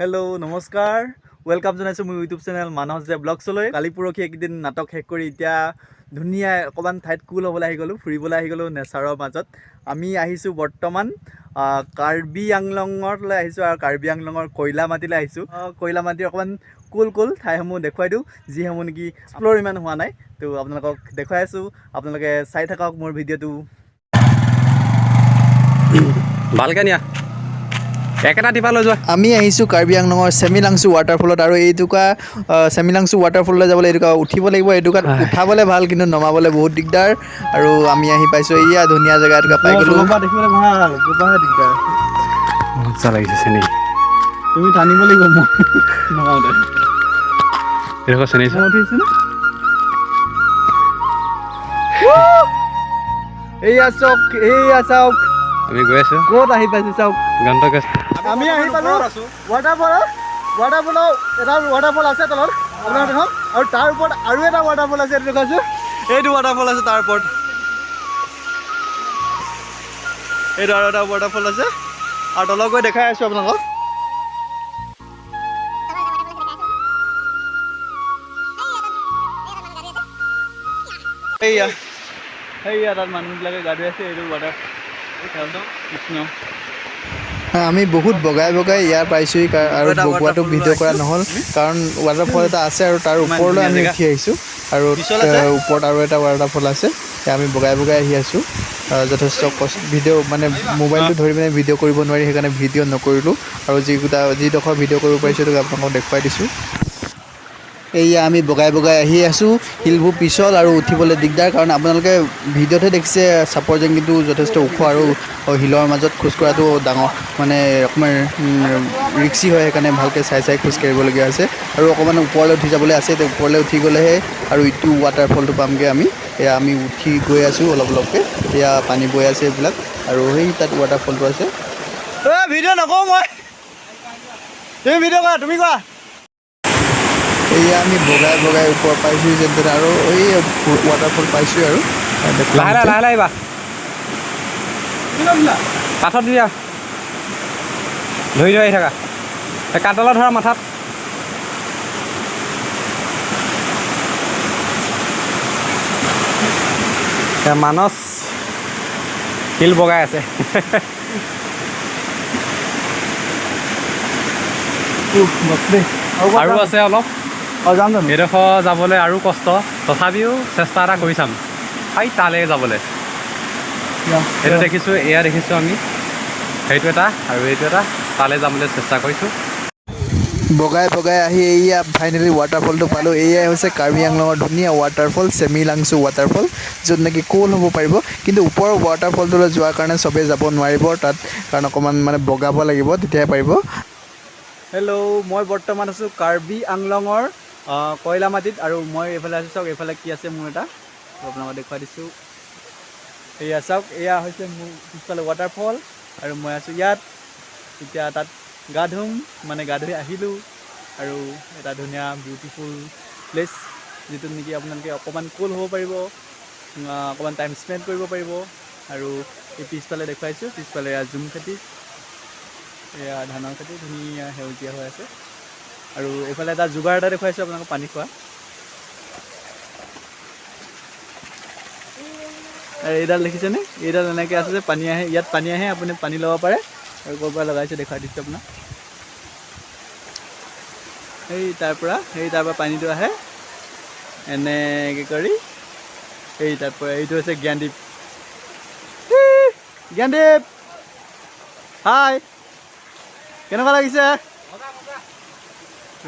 Hello', নমস্কাৰ, welcome জনাইছোঁ মোৰ ইউটিউব চেনেল মানস দে ব্লগছলৈ। কালি পৰহি এইকেইদিন নাটক শেষ কৰি এতিয়া ধুনীয়া অকণমান ঠাইত কুল হ'বলৈ আহি গ'লোঁ, ফুৰিবলৈ আহি গ'লোঁ নেচাৰৰ মাজত। আমি আহিছোঁ বৰ্তমান কাৰ্বি আংলঙলৈ আহিছোঁ আৰু কাৰ্বি আংলঙৰ কয়লা মাটিলৈ আহিছোঁ। কয়লা মাটিৰ অকণমান কুল কুল ঠাইসমূহ দেখুৱাই দিওঁ, যিসমূহ নেকি এক্সপ্ল'ৰ ইমান হোৱা নাই। তো আপোনালোকক দেখুৱাই আছোঁ, আপোনালোকে চাই থাকক মোৰ ভিডিঅ'টো। ভালকে নিয়া, একেটা টিপা লৈ যোৱা। আমি আহিছোঁ কাৰ্বি আংলঙৰ চেমিলাংচু ৱাটাৰফলত আৰু এইটুকা চেমিলাংচু ৱাটাৰফললৈ যাবলৈ এইটুকা উঠিব লাগিব। এইটুকাত উঠাবলৈ ভাল, কিন্তু নমাবলৈ বহুত দিগদাৰ। আৰু আমি আহি পাইছোঁ, এয়া ধুনীয়া জেগা এটুকা পাই গ'লোঁ। দেখিবলৈ ভাল, ওপৰহে দিগদাৰ। মজা লাগিছে চেনি। তুমি টানিব লাগিব মই নমাওঁতে। এইডোখৰ চেনি। মই উঠিছোঁ নে? এইয়া চাওক, এইয়া চাওক। আমি গৈ আছোঁ। ক'ত আহি পাইছোঁ চাওক। গন্তব্য। আমি আহি পালোঁ ৱাটাৰফলত। ৱাটাৰফলৰ এটা ৱাটাৰফল আছে তলত, আপোনাক দেখাম। আৰু তাৰ ওপৰত আৰু এটা ৱাটাৰফল আছে, এইটো দেখুৱাইছোঁ। এইটো ৱাটাৰফল আছে তাৰ ওপৰত, এইটো আৰু এটা ৱাটাৰফল আছে আৰু তলত গৈ দেখাই আছোঁ আপোনালোকক। এইয়া, সেইয়া তাত মানুহবিলাকে গা ধুই আছে। এইটো ৱাটাৰ, কৃষ্ণ। আমি বহুত বগাই বগাই ইয়াৰ পাইছোঁহি আৰু এটা বগোৱাটো waterfall video কৰা আহিছোঁ। নহ'ল, কাৰণ ৱাটাৰফল এটা আছে আৰু তাৰ ইমান ওপৰলৈ ধুনীয়া আমি জেগা। উঠি আহিছোঁ আৰু পিছল আছে? ওপৰত আৰু এটা ৱাটাৰফল আছে। এয়া আমি বগাই বগাই আহি আছোঁ। যথেষ্ট কষ্ট, ভিডিঅ' মানে মোবাইলটো ধৰি পিনে ভিডিঅ' কৰিব নোৱাৰি, সেইকাৰণে ভিডিঅ' নকৰিলোঁ। আৰু যিকেইটা যিডোখৰ ভিডিঅ' কৰিব পাৰিছোঁ, সেইটো আপোনালোকক দেখুৱাই দিছোঁ। এইয়া আমি বগাই বগাই আহি আছোঁ। শিলবোৰ পিছল আৰু উঠিবলৈ দিগদাৰ, কাৰণ আপোনালোকে ভিডিঅ'তহে দেখিছে চাপৰ যেন, কিন্তু যথেষ্ট ওখ আৰু শিলৰ মাজত খোজ কঢ়াটো ডাঙৰ মানে অকণমান ৰিক্সি হয়। সেইকাৰণে ভালকৈ চাই চাই খোজ কাঢ়িবলগীয়া হৈছে। আৰু অকণমান ওপৰলৈ উঠি যাবলৈ আছে। এতিয়া ওপৰলৈ উঠি গ'লেহে আৰু ইটো ৱাটাৰফলটো পামগৈ আমি। এয়া আমি উঠি গৈ আছোঁ অলপ অলপকৈ। এয়া পানী বৈ আছে এইবিলাক আৰু সেই তাত ৱাটাৰফলটো আছে। ভিডিঅ' নকৰোঁ মই, তুমি ভিডিঅ' কৰা, তুমি কোৱা। এয়া আমি বগাই বগাই ওপৰ পাইছোঁ যেন তেনে আৰু এই ৱাটাৰফল পাইছোঁ আৰু দেখুৱাম লাহে লাহে। এতিয়া। লাহে লাহে আহিবা। পাছত দিয়া, ধৰি ধৰি আহি থাকা। এই কাঠডালত ধৰা মাথাত। এয়া মানস শিল বগাই আছে। বাপৰে। আৰু আছে অলপ। অঁ, যাম জানো? এইডোখৰ যাবলৈ আৰু কষ্ট, তথাপিও চেষ্টা এটা কৰি চাম। এই তালৈ যাবলৈ এইটো দেখিছোঁ, এয়া দেখিছোঁ আমি, সেইটো এটা আৰু এইটো এটা, তালৈ যাবলৈ চেষ্টা কৰিছোঁ। বগাই বগাই আহি এইয়া ফাইনেলি ৱাটাৰফলটো পালোঁ। এয়াই হৈছে কাৰ্বি আংলঙৰ ধুনীয়া ৱাটাৰফল, চেমিলাংচু ৱাটাৰফল, য'ত নেকি কুল হ'ব পাৰিব। কিন্তু ওপৰৰ ৱাটাৰফলটোলৈ যোৱাৰ কাৰণে চবেই যাব নোৱাৰিব তাত, কাৰণ অকণমান মানে বগাব লাগিব, তেতিয়াহে পাৰিব। হেল্ল', মই বৰ্তমান আছোঁ কাৰ্বি আংলঙৰ কয়লামাটিত আৰু মই এইফালে আছোঁ। চাওক, এইফালে কি আছে, মোৰ এটা আপোনালোকক দেখুৱাই দিছোঁ। এয়া চাওক, এয়া হৈছে মোৰ পিছফালে ৱাটাৰফল আৰু মই আছোঁ ইয়াত। এতিয়া তাত গা ধুম, মানে গা ধুই আহিলোঁ। আৰু এটা ধুনীয়া বিউটিফুল প্লেচ, যিটোত নেকি আপোনালোকে অকণমান কুল হ'ব পাৰিব, অকণমান টাইম স্পেণ্ড কৰিব পাৰিব। আৰু এই পিছফালে দেখুৱাইছোঁ, পিছফালে এয়া জুম খেতি, এয়া ধানৰ খেতি, ধুনীয়া সেউজীয়া হৈ আছে। আৰু এইফালে এটা যোগাৰ এটা দেখুৱাইছোঁ আপোনালোকক, পানী খোৱা। আৰু এইডাল দেখিছেনে? এইডাল এনেকৈ আছে যে পানী আহে, ইয়াত পানী আহে, আপুনি পানী ল'ব পাৰে। আৰু ক'ৰ পৰা লগাইছে দেখুৱাই দিছোঁ আপোনাক। সেই তাৰ পৰা পানীটো আহে এনেকৈ কৰি এই তাৰ পৰা। এইটো হৈছে জ্ঞানদীপ। জ্ঞানদীপ, হাই, কেনেকুৱা লাগিছে?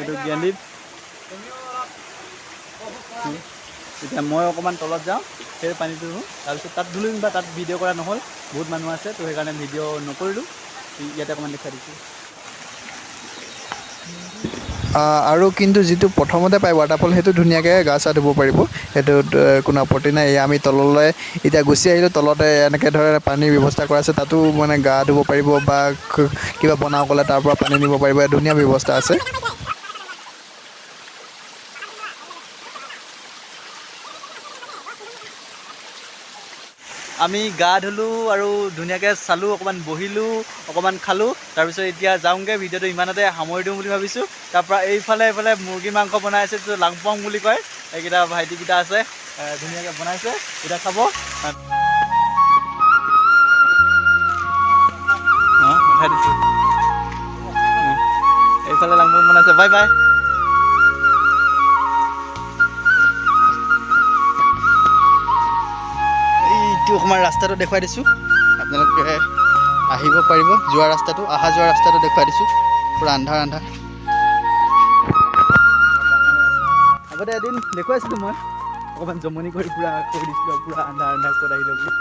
এইটো জ্ঞানদীপ। এতিয়া মই অকণমান তলত যাওঁ, সেই পানীটো ধুওঁ, তাৰপিছত তাত ধুলোঁ বা তাত ভিডিঅ' কৰা নহ'ল, বহুত মানুহ আছে, তো সেইকাৰণে ভিডিঅ' নকৰিলোঁ। ইয়াতে অকণমান দেখুৱাই দিছোঁ। আৰু কিন্তু যিটো প্ৰথমতে পায় ৱাটাৰফল, সেইটো ধুনীয়াকৈ গা চা ধুব পাৰিব, সেইটোত কোনো আপত্তি নাই। এয়া আমি তললৈ এতিয়া গুচি আহিলোঁ। তলতে এনেকৈ ধৰে পানীৰ ব্যৱস্থা কৰা আছে, তাতো মানে গা ধুব পাৰিব বা কিবা বনাওঁ ক'লে তাৰ পৰা পানী নিব পাৰিব। ধুনীয়া ব্যৱস্থা আছে। আমি গা ধুলোঁ আৰু ধুনীয়াকৈ চালোঁ, অকণমান বহিলোঁ, অকণমান খালোঁ। তাৰপিছত এতিয়া যাওঁগৈ, ভিডিঅ'টো ইমানতে সামৰি দিওঁ বুলি ভাবিছোঁ। তাৰপৰা এইফালে মুৰ্গী মাংস বনাই আছে, এইটো লাংপং বুলি কয়। এইকেইটা ভাইটিকেইটা আছে, ধুনীয়াকৈ বনাইছে, এতিয়া খাব। অঁ, উঠাই দিছোঁ। এইফালে লাংপং বনাইছে। Bye bye. এইটো অকণমান ৰাস্তাটো দেখুৱাই দিছোঁ, আপোনালোকে আহিব পাৰিব। যোৱা ৰাস্তাটো, অহা যোৱা ৰাস্তাটো দেখুৱাই দিছোঁ, পূৰা আন্ধাৰ আন্ধাৰ। আগতে এদিন দেখুৱাইছিলোঁ মই, অকণমান জমনি কৰি পূৰা কৈ দিছিলোঁ, পূৰা আন্ধাৰ আন্ধাৰ ক'ত আহিলোঁ বুলি।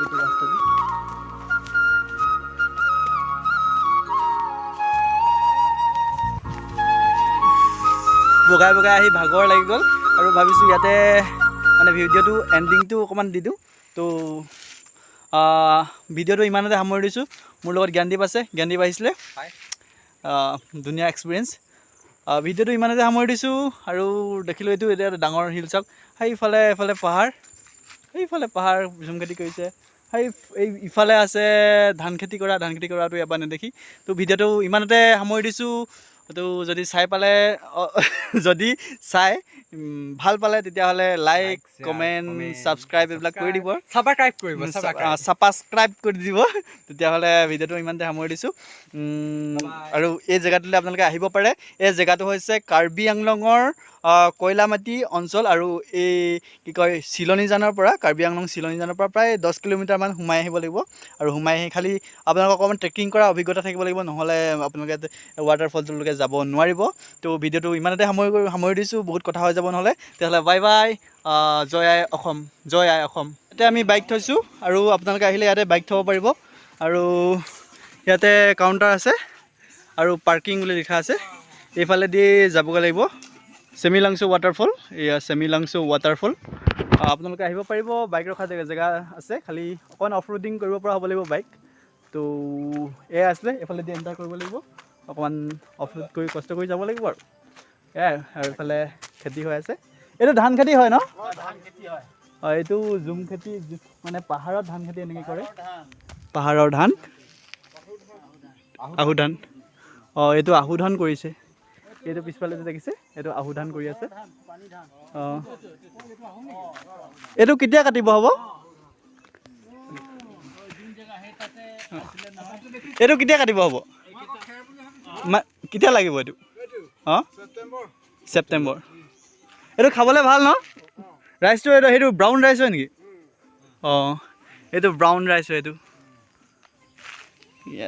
এইটো ৰাস্তাটো বগাই বগাই আহি ভাগৰ লাগি গ'ল আৰু ভাবিছোঁ ইয়াতে মানে ভিডিঅ'টো এণ্ডিংটো অকণমান দি দিওঁ। তো ভিডিঅ'টো ইমানতে সামৰি দিছোঁ। মোৰ লগত জ্ঞানদীপ আছে, জ্ঞানদীপ আহিছিলে, ধুনীয়া এক্সপিৰিয়েঞ্চ। ভিডিঅ'টো ইমানতে সামৰি দিছোঁ। আৰু দেখিলোঁ এইটো এতিয়া ডাঙৰ শিল চাওক, সেইফালে এইফালে পাহাৰ, সেইফালে পাহাৰ ঝুম খেতি কৰিছে, সেই এই ইফালে আছে ধান খেতি কৰা, ধান খেতি কৰাটো ইয়াৰ পৰা নেদেখি। তো ভিডিঅ'টো ইমানতে সামৰি দিছোঁ। তো যদি চাই পালে, যদি চাই ভাল পালে তেতিয়াহ'লে লাইক, কমেণ্ট, ছাবস্ক্ৰাইব এইবিলাক কৰি দিব, ছাবস্ক্ৰাইব কৰিব, ছাবস্ক্ৰাইব কৰি দিব। তেতিয়াহ'লে ভিডিঅ'টো ইমানতে সামৰি দিছোঁ। আৰু এই জেগাটোলৈ আপোনালোকে আহিব পাৰে। এই জেগাটো হৈছে কাৰ্বি আংলঙৰ কয়লামাটি অঞ্চল আৰু এই কি কয় চিলনীজানৰ পৰা, কাৰ্বি আংলং চিলনীজানৰ পৰা প্ৰায় 10 কিলোমিটাৰমান সোমাই আহিব লাগিব। আৰু সোমাই আহি খালি আপোনালোকৰ অকণমান ট্ৰেকিং কৰা অভিজ্ঞতা থাকিব লাগিব, নহ'লে আপোনালোকে ৱাটাৰফলটোলৈকে যাব নোৱাৰিব। তো ভিডিঅ'টো ইমানতে সামৰি দিছোঁ, বহুত কথা হৈ যাব নহ'লে। তেতিয়াহ'লে বাই বাই, জয় আই অসম, জয় আই অসম। ইয়াতে আমি বাইক থৈছোঁ আৰু আপোনালোকে আহিলে ইয়াতে বাইক থ'ব পাৰিব। আৰু ইয়াতে কাউণ্টাৰ আছে আৰু পাৰ্কিং বুলি লিখা আছে, এইফালেদি যাবগৈ লাগিব। চেমিলাংচু ৱাটাৰফল, এয়া চেমিলাংচু ৱাটাৰফল। আপোনালোকে আহিব পাৰিব, বাইক ৰখা জেগা আছে, খালি অকণমান অফ ৰোডিং কৰিব পৰা হ'ব লাগিব বাইক। তো এয়া আছিলে, এইফালেদি এণ্টাৰ কৰিব লাগিব, অকণমান অফ ৰোড কৰি কষ্ট কৰি যাব লাগিব আৰু এয়াই। আৰু এইফালে খেতি হৈ আছে, এইটো ধান খেতি হয় ন? অঁ, এইটো জুম খেতি, মানে পাহাৰত ধান খেতি এনেকৈ কৰে, পাহাৰৰ ধান, আহু ধান। অঁ, এইটো আহু ধান কৰিছে, এইটো পিছফালে যে দেখিছে এইটো আহু ধান কৰি আছে। অঁ, এইটো কেতিয়া কাটিব হ'ব? এইটো কেতিয়া কাটিব হ'ব? কেতিয়া লাগিব এইটো? অঁ, ছেপ্টেম্বৰ। এইটো খাবলৈ ভাল ন ৰাইচটো? এইটো সেইটো ব্ৰাউন ৰাইচ হয় নেকি? অঁ, এইটো ব্ৰাউন ৰাইচ হয়। এইটো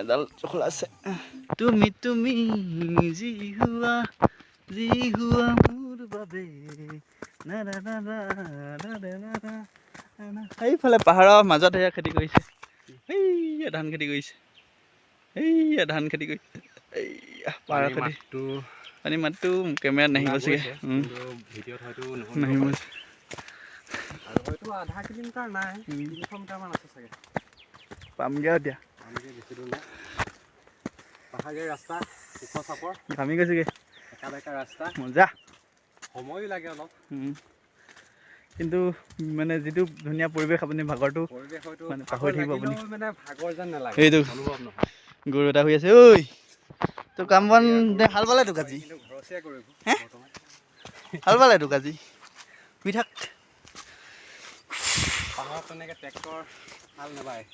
এডাল খোলা আছে। তুমি তুমি যি হোৱা যি হোৱা মোৰ বাবে, না না না না না না। সেইফালে পাহাৰৰ মাজত সেয়া খেতি কৰিছে, সেইয়া ধান খেতি কৰিছে, সেইয়া ধান খেতি কৰিছে, এইয়া পাহাৰৰ খেতি। পানী মাতটো কেমেৰাত নাহিব চাগে, নাহিব। পামগৈ আৰু দিয়া, ঘামি গৈছেগৈ, মজা, সময়ো লাগে অলপ, কিন্তু মানে যিটো ধুনীয়া পৰিৱেশ, আপুনি ভাগৰটো মানে পাহৰি থাকিব আপুনি। এইটো গৰু এটা শুই আছে। ঐ, তোৰ কাম বন হাল বালে তোক আজি? হাল বালে তোক আজি? শুই থাক। পাহাৰত তেনেকৈ ট্ৰেক্টৰ হাল নাবায়,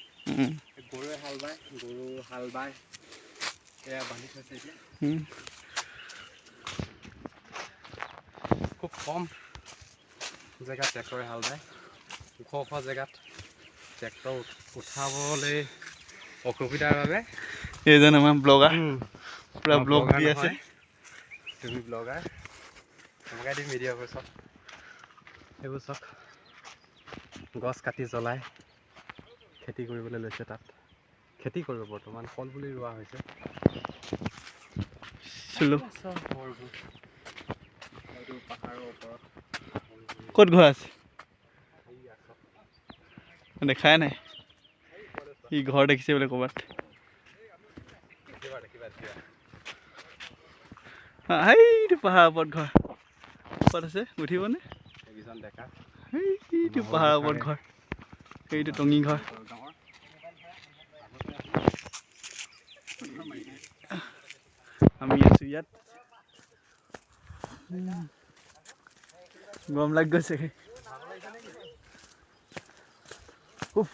গৰুৱে হাল বায়, গৰু হাল বায়, এয়া বান্ধি থৈছে এতিয়া। খুব কম জেগাত ট্ৰেক্টৰে হাল বায়, ওখ ওখ জেগাত ট্ৰেক্টৰ উঠাবলৈ অসুবিধাৰ বাবে। এইজন আমাৰ ব্লগাৰ, পূৰা ব্লগ দি আছে। তুমি ব্লগাৰ, তোমাকে দিম ভিডিঅ'বোৰ চব। এইবোৰ চব গছ কাটি জ্বলাই খেতি কৰিবলৈ লৈছে। তাত খেতি কৰিব বৰ্তমান কল পুলি ৰোৱা হৈছে। পাহাৰৰ ওপৰত ক'ত ঘৰ আছে দেখাই নাই, ই ঘৰ দেখিছে বোলে ক'ৰবাত। সেইটো পাহাৰৰ ওপৰত ঘৰ ক'ত আছে, উঠিবনে? সেইটো পাহাৰৰ ওপৰত ঘৰ। সেইটো টঙি ঘৰ। আমি আছোঁ ইয়াত। গৰম লাগি গৈছে। উফ।